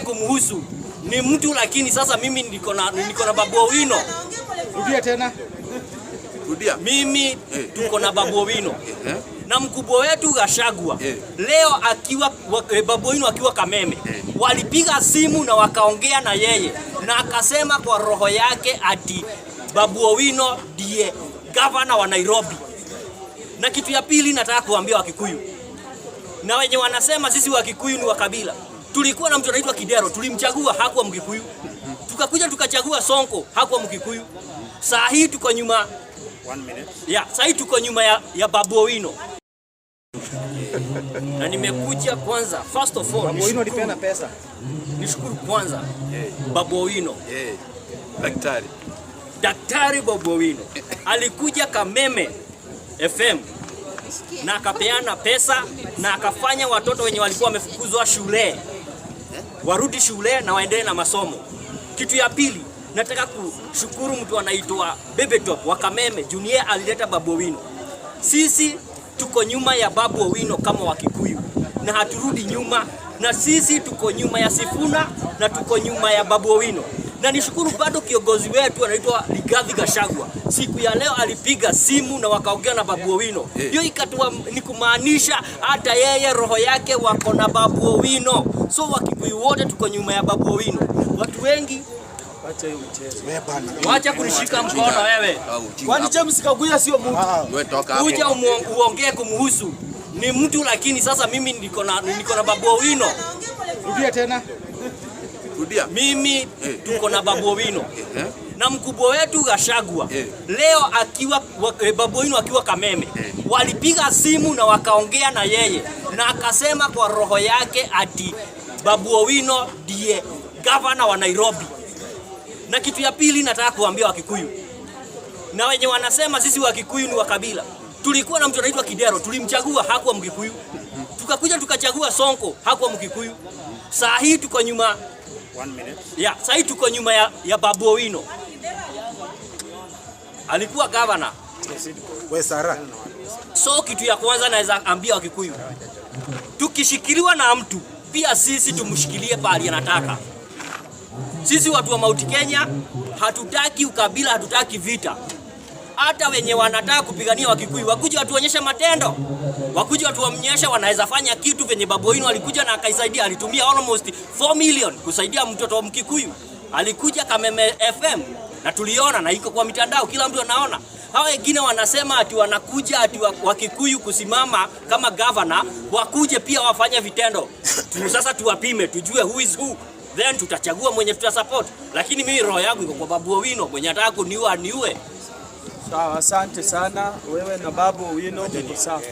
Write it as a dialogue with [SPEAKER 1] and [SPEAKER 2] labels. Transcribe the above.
[SPEAKER 1] Kumhusu ni mtu, lakini sasa mimi niko na Babu Owino.
[SPEAKER 2] Rudia tena.
[SPEAKER 3] Rudia.
[SPEAKER 1] Mimi tuko na Babu Owino
[SPEAKER 3] Eh?
[SPEAKER 1] Na mkubwa wetu Gachagua leo akiwa Babu Owino akiwa Kameme walipiga simu na wakaongea na yeye na akasema kwa roho yake ati Babu Owino ndiye gavana wa Nairobi. Na kitu ya pili nataka kuambia Wakikuyu na wenye wanasema sisi Wakikuyu ni wa kabila. Tulikuwa na mtu anaitwa Kidero, tulimchagua, hakuwa Mkikuyu. Tukakuja tukachagua Sonko, hakuwa Mkikuyu. Saa hii tuko nyuma
[SPEAKER 2] One minute.
[SPEAKER 1] Ya, saa hii tuko nyuma ya Babu Owino. Na nimekuja kwanza, first of all,
[SPEAKER 2] Babu Owino
[SPEAKER 1] nishukuru,
[SPEAKER 2] alipeana pesa.
[SPEAKER 1] Nishukuru kwanza Babu Owino.
[SPEAKER 3] Daktari.
[SPEAKER 1] Daktari Babu Owino alikuja Kameme FM na akapeana pesa na akafanya watoto wenye walikuwa wamefukuzwa shule warudi shule na waendelee na masomo. Kitu ya pili, nataka kushukuru mtu anaitwa Bebe Top wa Kameme, junior alileta Babu Owino. Sisi tuko nyuma ya Babu Owino kama Wakikuyu na haturudi nyuma, na sisi tuko nyuma ya Sifuna na tuko nyuma ya Babu Owino. Na nishukuru bado kiongozi wetu anaitwa Rigathi Gachagua, siku ya leo alipiga simu na wakaongea na Babu Owino. Hiyo ikatua ni kumaanisha hata yeye roho yake wako na Babu Owino. So Wakikuyu wote tuko nyuma ya Babu Owino. Watu wengi
[SPEAKER 4] Acha hiyo mchezo.
[SPEAKER 2] Wewe bana.
[SPEAKER 1] Wacha kunishika mkono wewe.
[SPEAKER 3] Au ujinga
[SPEAKER 4] Kwani
[SPEAKER 3] hapo.
[SPEAKER 4] James Kaguya sio mtu?
[SPEAKER 3] Wewe toka hapo.
[SPEAKER 1] Kuja uongee kumhusu ni mtu, lakini sasa mimi niko na Babu Owino.
[SPEAKER 2] Rudia tena.
[SPEAKER 3] Rudia.
[SPEAKER 1] Mimi tuko na Babu Owino
[SPEAKER 3] Eh?
[SPEAKER 1] Na mkubwa wetu Gachagua leo akiwa Babu Owino akiwa Kameme walipiga simu na wakaongea na yeye na akasema kwa roho yake ati Babu Owino ndiye gavana wa Nairobi. Na kitu ya pili nataka kuambia Wakikuyu na wenye wanasema sisi Wakikuyu ni wa kabila. Tulikuwa na mtu anaitwa Kidero, tulimchagua, hakuwa Mkikuyu. Tukakuja tukachagua Sonko, hakuwa Mkikuyu. Saa hii tuko nyuma
[SPEAKER 2] One minute.
[SPEAKER 1] Ya, saa hii tuko nyuma ya Babu Owino. Alikuwa gavana.
[SPEAKER 2] We Sara.
[SPEAKER 1] So kitu ya kwanza naweza ambia Wakikuyu, tukishikiliwa na mtu pia sisi tumshikilie pahali anataka. Sisi watu wa Mount Kenya hatutaki ukabila, hatutaki vita. Hata wenye wanataka kupigania Wakikuyu wakuje watuonyeshe matendo, wakuje watuonyeshe wanaweza fanya kitu venye Babu Owino alikuja na akaisaidia. Alitumia almost 4 million kusaidia mtoto wa Mkikuyu. Alikuja Kameme FM na tuliona na iko kwa mitandao, kila mtu anaona. Hawa wengine wanasema ati wanakuja ati Wakikuyu kusimama kama governor, wakuje pia wafanye vitendo tu. Sasa tuwapime tujue who is who, then tutachagua mwenye tutasupport. Lakini mimi roho yangu iko kwa Babu Owino, mwenye anataka kuniua niue.
[SPEAKER 4] Sawa, asante sana wewe na Babu Owino mko sawa.